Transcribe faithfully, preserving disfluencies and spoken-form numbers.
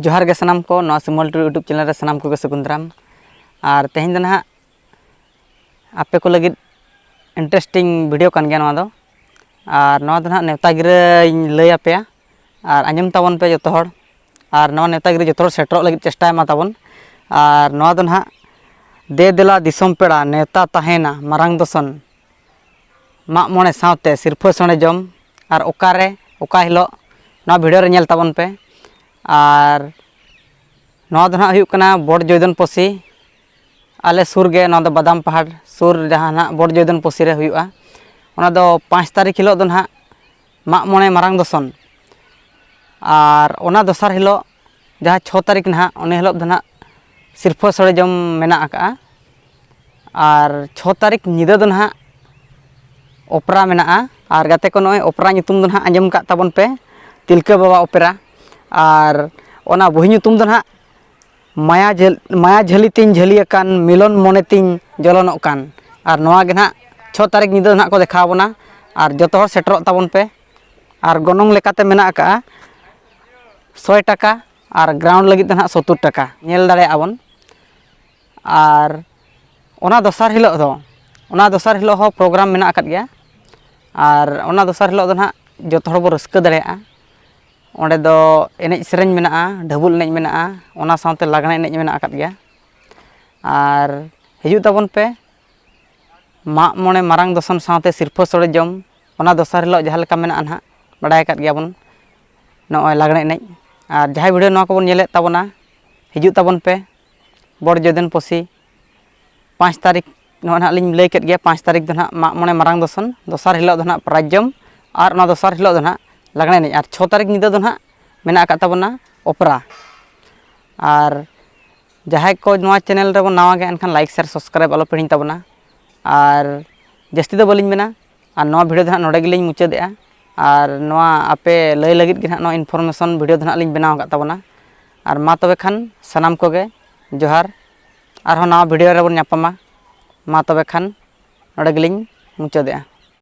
ᱡᱚᱦᱟᱨ ᱜᱮ ᱥᱟᱱᱟᱢ ᱠᱚ, ᱱᱚᱣᱟ ᱥᱤᱢᱚᱞ ᱴᱩᱰᱩ YouTube ᱪᱮᱱᱮᱞ ᱨᱮ ᱥᱟᱱᱟᱢ ᱠᱚᱜᱮ ᱥᱟᱹᱜᱩᱱ ᱫᱟᱨᱟᱢ᱾ ᱟᱨ ᱛᱮᱦᱮᱧ ᱫᱚ ᱱᱟᱦᱟᱜ ᱟᱯᱮ ᱠᱚ ᱞᱟᱹᱜᱤᱫ ᱤᱱᱴᱟᱨᱮᱥᱴᱤᱝ ᱵᱷᱤᱰᱤᱭᱳ ᱠᱟᱱ ᱜᱮᱭᱟ ᱱᱚᱣᱟ ᱫᱚ᱾ ᱟᱨ ᱱᱚᱣᱟ ᱫᱚ ᱱᱟᱦᱟᱜ ᱱᱮᱣᱛᱟ ᱜᱤᱨᱟᱹᱧ ᱞᱟᱹᱭ ᱟᱯᱮᱭᱟ, ᱟᱨ ᱟᱸᱡᱚᱢ ᱛᱟᱵᱚᱱ ᱯᱮ ᱡᱚᱛᱚ ᱦᱚᱲ᱾ ᱟᱨ ᱱᱚᱣᱟ ᱱᱮᱣᱛᱟ ᱜᱤᱨᱟᱹ ᱡᱚᱛᱚ ᱦᱚᱲ ᱥᱮᱴᱮᱨᱚᱜ ᱞᱟᱹᱜᱤᱫ ᱪᱮᱥᱴᱟᱭ ᱢᱟ ᱛᱟᱵᱚᱱ᱾ ᱟᱨ ᱱᱚᱣᱟ ᱫᱚ ᱱᱟᱦᱟᱜ ᱫᱮ ᱫᱮᱞᱟ ᱫᱤᱥᱚᱢ ᱯᱮᱲᱟ ᱱᱮᱣᱛᱟ ᱛᱟᱦᱮᱱᱟ ᱢᱟᱨᱟᱝ ᱫᱚᱥᱚᱱ ᱢᱟᱜ ᱢᱚᱬᱮ ᱥᱟᱶᱛᱮ ᱥᱤᱨᱯᱷᱟᱹ ᱥᱚᱲᱮ ᱡᱚᱢ᱾ ᱟᱨ ᱚᱠᱟᱨᱮ, ᱚᱠᱟ ᱦᱤᱞᱳᱜ, ᱱᱚᱣᱟ ᱵᱷᱤᱰᱤᱭᱳ ᱨᱮ ᱧᱮᱞ ᱛᱟᱵᱚᱱ ᱯᱮ᱾ ᱟᱨ ᱱᱚᱣᱟ ᱫᱚ ᱱᱟᱦᱟᱜ ᱦᱩᱭᱩᱜ ᱠᱟᱱᱟ ᱵᱚᱲ ᱡᱚᱭᱫᱚᱱ ᱯᱚᱥᱤ, ᱟᱞᱮ ᱥᱩᱨ ᱜᱮ, ᱱᱚᱣᱟ ᱫᱚ ᱵᱟᱫᱟᱢ ᱯᱟᱦᱟᱲ ᱥᱩᱨ ᱡᱟᱦᱟᱸ ᱱᱟᱦᱟᱜ ᱵᱚᱲ ᱡᱚᱭᱫᱚᱱ ᱯᱚᱥᱤ ᱨᱮ ᱦᱩᱭᱩᱜᱼᱟ᱾ ᱚᱱᱟ ᱫᱚ ᱯᱟᱸᱪ ᱛᱟᱹᱨᱤᱠᱷ ᱦᱤᱞᱳᱜ ᱫᱚ ᱱᱟᱦᱟᱜ ᱢᱟᱜ ᱢᱚᱬᱮ ᱢᱟᱨᱟᱝ ᱫᱚᱥᱚᱱ, ᱟᱨ ᱚᱱᱟ ᱫᱚᱥᱟᱨ ᱦᱤᱞᱳᱜ ᱡᱟᱦᱟᱸ ᱪᱷᱚ ᱛᱟᱹᱨᱤᱠᱷ ᱱᱟᱦᱟᱜ, ᱩᱱ ᱦᱤᱞᱳᱜ ᱫᱚ ᱱᱟᱦᱟᱜ ᱥᱤᱨᱯᱷᱟᱹ ᱥᱚᱲᱮ ᱡᱚᱢ ᱢᱮᱱᱟᱜ ᱟᱠᱟᱜᱼᱟ᱾ ᱟᱨ ᱪᱷᱚ ᱛᱟᱹᱨᱤᱠᱷ ᱧᱤᱫᱟᱹ ᱫᱚ ᱱᱟᱦᱟᱜ ᱚᱯᱮᱨᱟ ᱢᱮᱱᱟᱜᱼᱟ᱾ ᱟᱨ ᱜᱟᱛᱮ ᱠᱚ, ᱱᱚᱜᱼᱚᱭ ᱚᱯᱮᱨᱟ ᱧᱩᱛᱩᱢ ᱫᱚ ᱱᱟᱦᱟᱜ ᱟᱸᱡᱚᱢ ᱠᱟᱜ ᱛᱟᱵᱚᱱ ᱯᱮ, ᱛᱤᱞᱠᱟᱹ ᱵᱟᱵᱟ ᱚᱯᱮᱨᱟ᱾ ᱟᱨ ᱚᱱᱟ ᱵᱩᱦᱤ ᱧᱩᱛᱩᱢ ᱫᱚ ᱱᱟᱦᱟᱜ ᱢᱟᱭᱟ ᱡᱷᱟᱹᱞ-, ᱢᱟᱭᱟ ᱡᱷᱟᱹᱞᱤ ᱛᱤᱧ ᱡᱷᱟᱹᱞᱤ ᱟᱠᱟᱱ, ᱢᱤᱞᱚᱱ ᱢᱚᱱᱮ ᱛᱤᱧ ᱡᱚᱞᱚᱱᱚᱜ ᱠᱟᱱ᱾ ᱟᱨ ᱱᱚᱣᱟ ᱜᱮ ᱱᱟᱦᱟᱜ ᱪᱷᱚ ᱛᱟᱹᱨᱤᱠᱷ ᱧᱤᱫᱟᱹ ᱫᱚ ᱱᱟᱦᱟᱜ ᱠᱚ ᱫᱮᱠᱷᱟᱣ ᱟᱵᱚᱱᱟ᱾ ᱟᱨ ᱡᱚᱛᱚ ᱦᱚᱲ ᱥᱮᱴᱮᱨᱚᱜ ᱛᱟᱵᱚᱱ ᱯᱮ᱾ ᱟᱨ ᱜᱚᱱᱚᱝ ᱞᱮᱠᱟᱛᱮ ᱢᱮᱱᱟᱜ ᱟᱠᱟᱜᱼᱟ ᱥᱚᱭ ᱴᱟᱠᱟ, ᱟᱨ ᱜᱨᱟᱣᱩᱱᱰ ᱞᱟᱹᱜᱤᱫ ᱫᱚ ᱱᱟᱦᱟᱜ ᱥᱚᱛᱛᱚᱨ ᱴᱟᱠᱟ᱾ ᱧᱮᱞ ᱫᱟᱲᱮᱭᱟᱜᱼᱟ ᱵᱚᱱ᱾ ᱟᱨ ᱚᱱᱟ ᱫᱚᱥᱟᱨ ᱦᱤᱞᱳᱜ ᱫᱚ, ᱚᱱᱟ ᱫᱚᱥᱟᱨ ᱦᱤᱞᱳᱜ ᱦᱚᱸ ᱯᱨᱳᱜᱨᱟᱢ ᱢᱮᱱᱟᱜ ᱟᱠᱟᱫ ᱜᱮᱭᱟ᱾ ᱟᱨ ᱚᱱᱟ ᱫᱚᱥᱟᱨ ᱦᱤᱞᱳᱜ ᱫᱚ ᱱᱟᱦᱟᱜ ᱡᱚᱛᱚ ᱦᱚᱲ ᱵᱚ ᱨᱟᱹᱥᱠᱟᱹ ᱫᱟᱲᱮᱭᱟᱜᱼᱟ᱾ ᱚᱸᱰᱮ ᱫᱚ ᱮᱱᱮᱡ ᱥᱮᱨᱮᱧ ᱢᱮᱱᱟᱜᱼᱟ, ᱰᱷᱟᱹᱵᱩᱞ ᱮᱱᱮᱡ ᱢᱮᱱᱟᱜᱼᱟ, ᱚᱱᱟ ᱥᱟᱶᱛᱮ ᱞᱟᱜᱽᱬᱮ ᱮᱱᱮᱡ ᱢᱮᱱᱟᱜ ᱟᱠᱟᱫ ᱜᱮᱭᱟ᱾ ᱟᱨ ᱦᱤᱡᱩᱜ ᱛᱟᱵᱚᱱ ᱯᱮ ᱢᱟᱜ ᱢᱚᱬᱮ ᱢᱟᱨᱟᱝ ᱫᱚᱥᱚᱱ ᱥᱟᱶᱛᱮ ᱥᱤᱨᱯᱷᱟᱹ ᱥᱚᱲᱮ ᱡᱚᱢ᱾ ᱚᱱᱟ ᱫᱚᱥᱟᱨ ᱦᱤᱞᱳᱜ ᱡᱟᱦᱟᱸ ᱞᱮᱠᱟ ᱢᱮᱱᱟᱜᱼᱟ ᱱᱟᱦᱟᱜ, ᱵᱟᱰᱟᱭ ᱟᱠᱟᱫ ᱜᱮᱭᱟᱵᱚᱱ, ᱱᱚᱜᱼᱚᱭ ᱞᱟᱜᱽᱬᱮ ᱮᱱᱮᱡ᱾ ᱟᱨ ᱡᱟᱦᱟᱸᱭ ᱵᱷᱤᱰᱤᱭᱳ ᱱᱚᱣᱟ ᱠᱚᱵᱚᱱ ᱧᱮᱞᱮᱫ ᱛᱟᱵᱚᱱᱟ, ᱦᱤᱡᱩᱜ ᱛᱟᱵᱚᱱ ᱯᱮ ᱵᱚᱲ ᱡᱚᱭᱫᱚᱱ ᱯᱚᱥᱤ ᱯᱟᱸᱪ ᱛᱟᱹᱨᱤᱠᱷ᱾ ᱱᱚᱜᱼᱚᱭ ᱱᱟᱦᱟᱜ ᱞᱤᱧ ᱞᱟᱹᱭ ᱠᱮᱫ ᱜᱮᱭᱟ, ᱯᱟᱸᱪ ᱛᱟᱹᱨᱤᱠᱷ ᱫᱚ ᱱᱟᱦᱟᱜ ᱢᱟᱜ ᱢᱚᱬᱮ ᱢᱟᱨᱟᱝ ᱫᱚᱥᱚᱱ, ᱫᱚᱥᱟᱨ ᱦᱤᱞᱳᱜ ᱫᱚ ᱱᱟᱦᱟᱜ ᱯᱨᱟᱭᱤᱡᱽ ᱡᱚᱢ, ᱟᱨ ᱚᱱᱟ ᱫᱚᱥᱟᱨ ᱦᱤᱞᱳᱜ ᱫᱚ ᱱᱟᱦᱟᱜ ᱞᱟᱜᱽᱬᱮ ᱮᱱᱮᱡ, ᱟᱨ ᱪᱷᱚ ᱛᱟᱹᱨᱤᱠᱷ ᱧᱤᱫᱟᱹ ᱫᱚ ᱱᱟᱦᱟᱜ ᱢᱮᱱᱟᱜ ᱟᱠᱟᱫ ᱛᱟᱵᱚᱱᱟ ᱚᱯᱮᱨᱟ᱾ ᱟᱨ ᱡᱟᱦᱟᱸᱭ ᱠᱚ ᱱᱚᱣᱟ ᱪᱮᱱᱮᱞ ᱨᱮᱵᱚᱱ ᱱᱟᱣᱟ ᱜᱮᱭᱟ, ᱮᱱᱠᱷᱟᱱ ᱞᱟᱭᱤᱠ, ᱥᱮᱭᱟᱨ, ᱥᱟᱵᱥᱠᱨᱟᱭᱤᱵ ᱟᱞᱚ ᱯᱮ ᱦᱤᱲᱤᱧ ᱛᱟᱵᱚᱱᱟ᱾ ᱟᱨ ᱡᱟᱹᱥᱛᱤ ᱫᱚ ᱵᱟᱹᱞᱤᱧ ᱢᱮᱱᱟ, ᱟᱨ ᱱᱚᱣᱟ ᱵᱷᱤᱰᱤᱭᱳ ᱫᱚ ᱱᱟᱦᱟᱜ ᱱᱚᱰᱮ ᱜᱮᱞᱤᱧ ᱢᱩᱪᱟᱹᱫᱮᱜᱼᱟ᱾ ᱟᱨ ᱱᱚᱣᱟ ᱟᱯᱮ ᱞᱟᱹᱭ ᱞᱟᱹᱜᱤᱫ ᱜᱮ ᱱᱟᱦᱟᱜ ᱱᱚᱣᱟ ᱤᱱᱯᱷᱚᱨᱢᱮᱥᱚᱱ ᱵᱷᱤᱰᱤᱭᱳ ᱫᱚ ᱱᱟᱦᱟᱜ ᱞᱤᱧ ᱵᱮᱱᱟᱣ ᱟᱠᱟᱫ ᱛᱟᱵᱚᱱᱟ᱾ ᱟᱨ ᱢᱟ ᱛᱚᱵᱮ ᱠᱷᱟᱱ ᱥᱟᱱᱟᱢ ᱠᱚᱜᱮ ᱡᱚᱦᱟᱨ, ᱟᱨᱦᱚᱸ ᱱᱟᱣᱟ ᱵᱷᱤᱰᱤᱭᱳ ᱨᱮᱵᱚᱱ ᱧᱟᱯᱟᱢᱟ᱾ ᱢᱟ ᱛᱚᱵᱮ ᱠᱷᱟᱱ ᱱᱚᱰᱮ ᱜᱮᱞᱤᱧ ᱢᱩᱪᱟᱹᱫᱮᱜᱼᱟ᱾